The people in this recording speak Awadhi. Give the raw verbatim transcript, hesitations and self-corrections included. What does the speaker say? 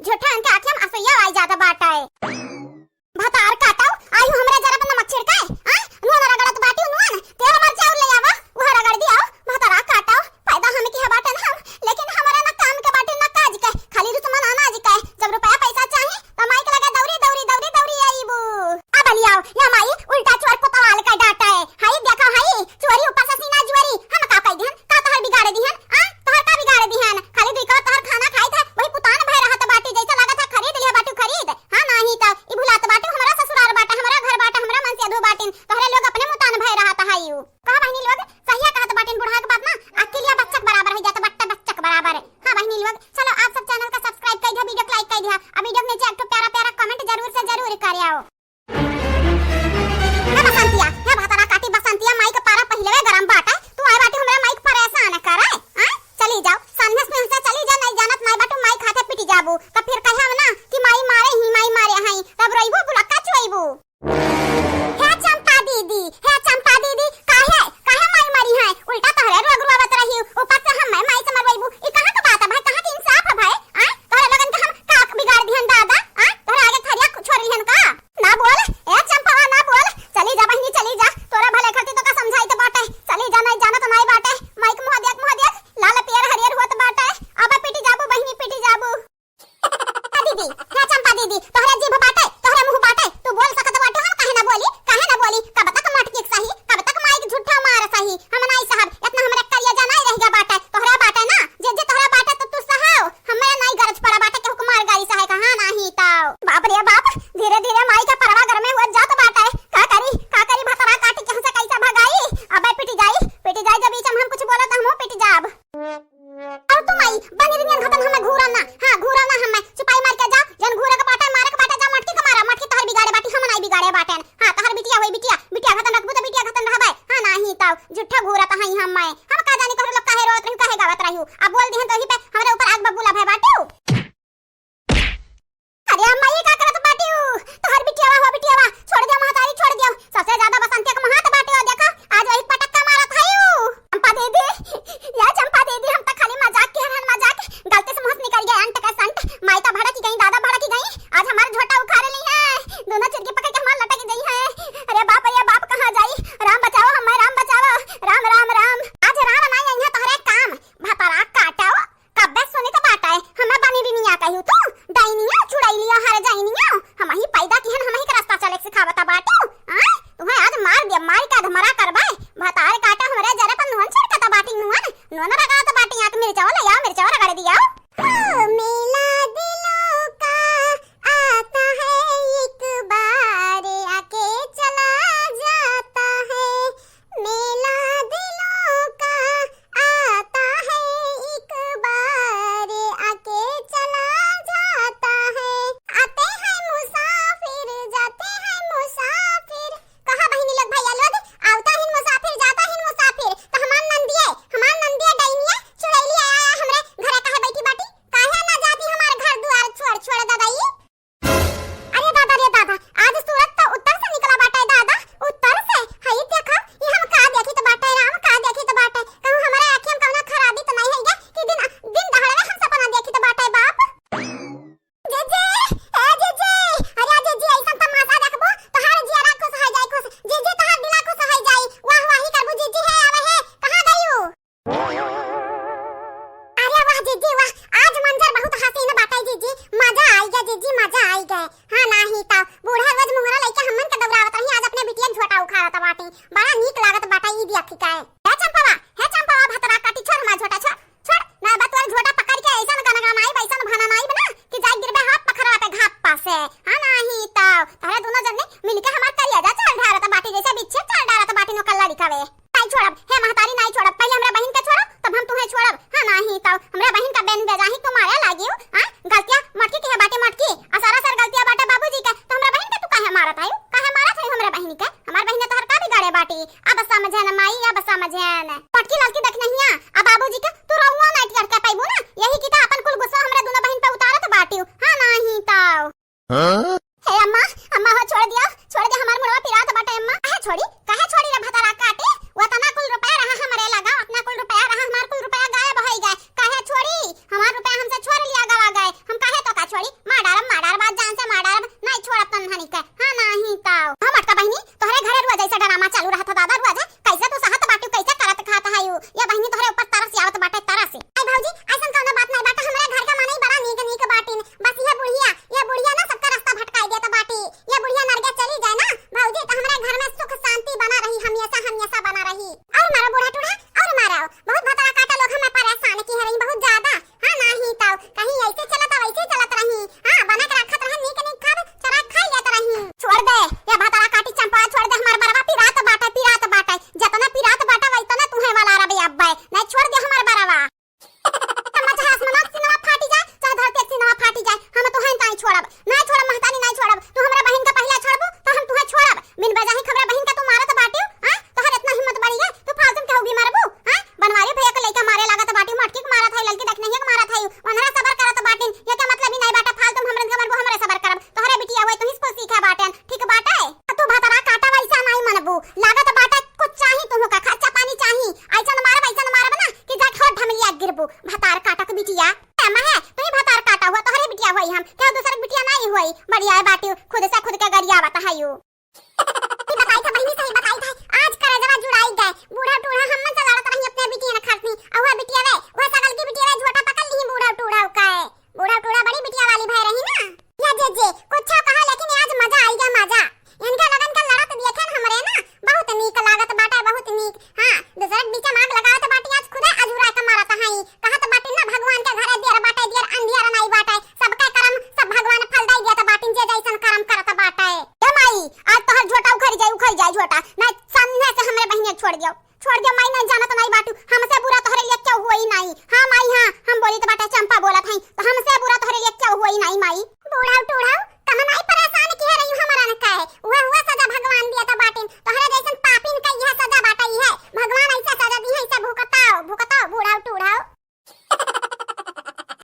झूठा इनके आँखिया में असुइया आई जात बाटे। भतार काटउ, आयु हमरा जरा पर नमक छिड़काए, आय? नून रगड़त बाटी, नून, तेल मरचा और ले आवा, वह रगड़ दियाउ, भतारा काटउ, पैदा हम किहे बाटे ना हम, लेकिन हमरा ना काम के बाटे ना काज के, खाली दुश्मन अनाज के, जब रुपया पैसा चाही, त माई के लगे दौरी, दौरी, दौरी, दौरी आईबू। अब लियाओ, या माई, उल्टा चोर कोतवाल का डांटा है, हाई देखो हाई, चोरी ऊपर से सीना जुआरी, हम का कह दिहन, का तोहर बिगाड़ दिहन, आ? तोहर का बिगाड़ दिहन, खाली दुई कौर तोहर खाना खाई था, वही पुतान भय रहत बाटी, जैसे लागत है खरीद लिया बाटू खरीद, हाँ, नाही त ई भुलात बाटू, हमरा ससुरार बाटा, हमरा घर बाटा, हमरा मन से अधू बाटिन, तोहरे लोग अपने मुतान भय रहत है यू। कहा बहिनी लोग, सहिया कहत बाटिन, बुढ़ा के बात ना, अकिलिया बच्चक बराबर है जात, बट्टा बच्चक बराबर। हाँ बहिनी लोग, चलो आप सब channel का subscribe कर दिया, video को like कर दिया, अब video के नीचे एक ठो प्यारा प्यारा comment जरूर से जरूर कर आओ। हे बसंतिया, हे भतरा काटी बसंतिया, माई के पारा पहिले वे गरम बाटे, तू आए बाटी हमरा माई के परेशान करे, आय? चली जाओ, सामने से चली जा, नहीं जानत माई बाटू, माई खाते पिटी जाबू, त फिर कहे ना कि माई मारे ही, माई मारे हई, तब रोइबू, बुलक्का चुआइबू। हे चंपा दीदी, हे चंपा दीदी, काहे, काहे माई मरी है? उल्टा तोहरे रोग रोवत रही, ऊपर से हम माई से मरवाइबू। ई कहाँ के बात है भाई, कहाँ के इंसाफ है भाई? आय, तोहरे लोगन के हम का बिगाड़ दिहन दादा? आय, तोहरे आगे थरिया छोड़ दिहन का? ना बोल, ए चंपा, ना बोल, चली जा बहिनी, चली जा, तोरा भले खातिर तो का समझाई तो बाटे, चली जा, नहीं जाना तो नहीं बाटे, माई के मुँह देख, मुँह देख, लाल पियर हरियर होत बाटे, अब पिटी जाबू बहिनी, पिटी जाबू। दीदी, हे चंपा दीदी, तोहरे जीभ बाटे, तोहरे मुँह बाटे, तू बोल सकत बाटे, हम काहे ना बोली, काहे ना बोली? कब तक मटकी के सही, कब तक माई के झूठा मार सही? हम नाई सहब, इतना हमरे करिया जनाई रह गया बाटे, तोहरे बाटे ना, जे जे तोहरे बाटे तो तू सहाओ, हमें नाई गरज पड़ा बाटे केहू के मार गारी सहे का, हाँ नाही तो। बाप रे बाप, धीरे धीरे माई के परवा घर में हुआ जात बाटे, का करी, का करी, भतरा काटी के हमसे कैसे भगाई? अबे पिटी जाई, पिटी जाई, जब बीच में हम कुछ बोला तो हम पिटी जाब। और तू माई, बनी दुनिया घटन हमें घूरा ना, हाँ, घूरा ना हमें, चुपाई मार के जा, जन घूरे के बाटे, मारे के बाटे, जा मटकी के मारा, मटकी तोहर बिगाड़े बाटी, हम नाई बिगाड़े बाटेन। हाँ, तोहर बिटिया होई, बिटिया, बिटिया हम, केहू दूसर के बिटिया नाहीं होई, बढ़िया बाटी, खुद से खुद के गरियावत है यू। सही बताई था बहिनी, सही बताई था। आज करेजवा जुड़ाई गए। बूढ़ा टूढ़ा हमन से लड़त रही अपने बिटिया न खरतनी। अउहा बिटिया वे, वह सगल की बिटिया वे झोटा पकड़ ली बूढ़ा टूढ़ा का है। बूढ़ा टूढ़ा बड़ी बिटिया वाली भय रही ना। या जे जे, कुछ कहा लेकिन आज मजा आई गया मजा। इनका लगन का लड़त देखे न हमरे ना, बहुत नीक लागत बाटे, बहुत नीक। हाँ, दूसरे के बीच में आग लगावत बाटी, आज खुदे अझुरा के मारत हई। कहत बाटी ना भगवान के घरे देर बाटे, देर अंधियार नाई बाटे। सबके करम सब भगवान फल दई देत बाटिन, जे जैसन करम करत बाटे। ए माई, आज तोहर झोटा उखड़ जाई, उखड़ जाई झोटा। ना सामने से हमरे बहिने छोड़ दियो, छोड़ दियो माई, नहीं जानत नाई बाटू। हमसे बुरा तोहरे लिए क्यों हुई नाई? हाँ माई, हाँ, हम बोली तो बाटे, चंपा बोलत हई, तो हमसे बुरा तोहरे लिए क्यों हुई नाई माई? बूढ़ाऊ टूढ़ाऊ, कम नाई